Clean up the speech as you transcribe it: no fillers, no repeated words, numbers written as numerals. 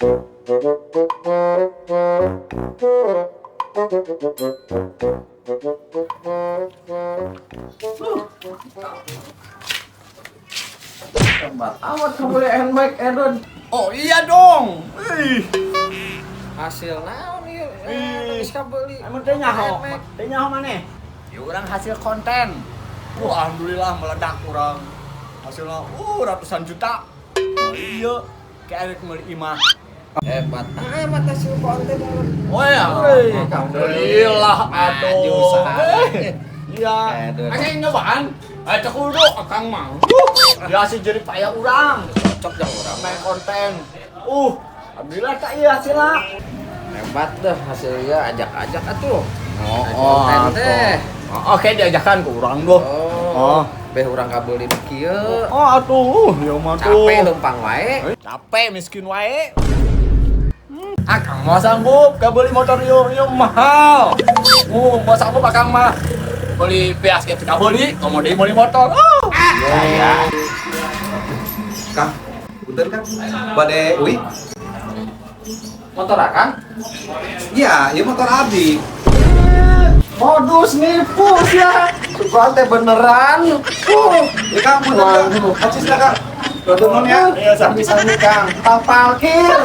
Hebat amat kabeli NMAX, Edon. Oh iya dong. Ih. Hasil naon ieu? Ih. Geus kabeli. Emang teh nyaho? NMAX. Teh nyaho maneh? Ya urang hasil konten. Wah, alhamdulillah meledak urang. Hasilnya ratusan juta. Oh iya, kayak rek meuli imah. Hebat amat hasil konten. Oh ya. Wih, Alhamdulillah maju atuh. usaha. Eh, iya. Aduh. Akang nyobaan. Eh, cek kudu akang mah. Dia hasil jerih payah urang. Cocok jang urang. Main konten. Alhamdulillah tak iya hasilnya. Hebat dah hasilnya, ajak-ajak atuh. Oh, konten teh. Oh, oke diajakan ke urang doh. Oh. Oh. Beh urang kabeli nu kieu. Oh, atuh, ya mah tuh. Capek leumpang wae. Capek miskin wae. Akang mau sanggup gak beli motor yo yo mahal. Mau sanggup akang mah beli beas kayak kita beli, mau beli motor. Oh. Ya. Kang, punten Kang. Bade uih? Motor akang? Iya, ieu motor abdi. Modus nipu ya. Sugan teh beneran. Ya Kang, punten Kang. Acis lah Kang. Nuhun ya. Iya, sami-sami Kang. Tang parkir.